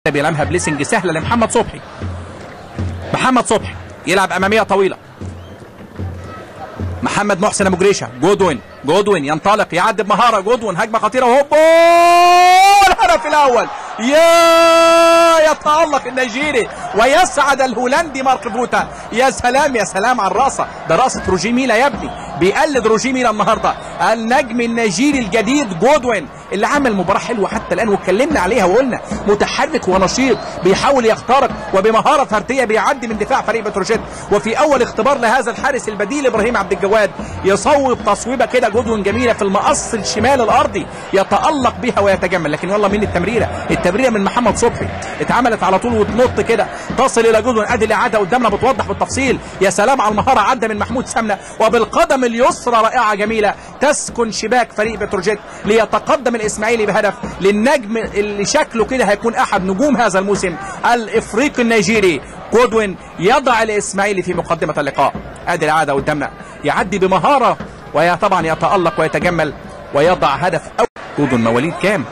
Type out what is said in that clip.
بيلعبها بليسنج سهلة لمحمد صبحي. محمد صبحي يلعب امامية طويلة. محمد محسن ابو جريشه، جودوين، جودوين ينطلق يعدي بمهارة، جودوين هجمة خطيرة وهوبا الهدف الاول. يا يتألق النيجيري ويسعد الهولندي مارك فوتا. يا سلام يا سلام على الرأسة، ده رأسة روجي ميلا يا ابني، بيقلد روجي ميلا النهارده النجم النيجيري الجديد جودوين اللي عمل مباراة حلوة حتى الآن واتكلمنا عليها وقلنا متحرك ونشيط، بيحاول يخترق وبمهارة فردية بيعدي من دفاع فريق بتروجيت. وفي أول اختبار لهذا الحارس البديل إبراهيم عبد الجواد يصوب تصويبة كده جودوين جميلة في المقص الشمال الأرضي يتألق بها ويتجمل. لكن يلا مين التمريرة؟ التمريرة من محمد صبحي اتعملت على طول وتنط كده تصل إلى جودوين. ادي الإعادة قدامنا بتوضح بالتفصيل. يا سلام على المهارة، عدى من محمود سمنة وبالقدم اليسرى رائعة جميلة تسكن شباك فريق بتروجيت ليتقدم الإسماعيلي بهدف للنجم اللي شكله كده هيكون أحد نجوم هذا الموسم الإفريقي النيجيري جودوين، يضع الإسماعيلي في مقدمة اللقاء. ادي الإعادة قدامنا، يعدي بمهارة وطبعا يتألق ويتجمل ويضع هدف أول. جودوين مواليد كام؟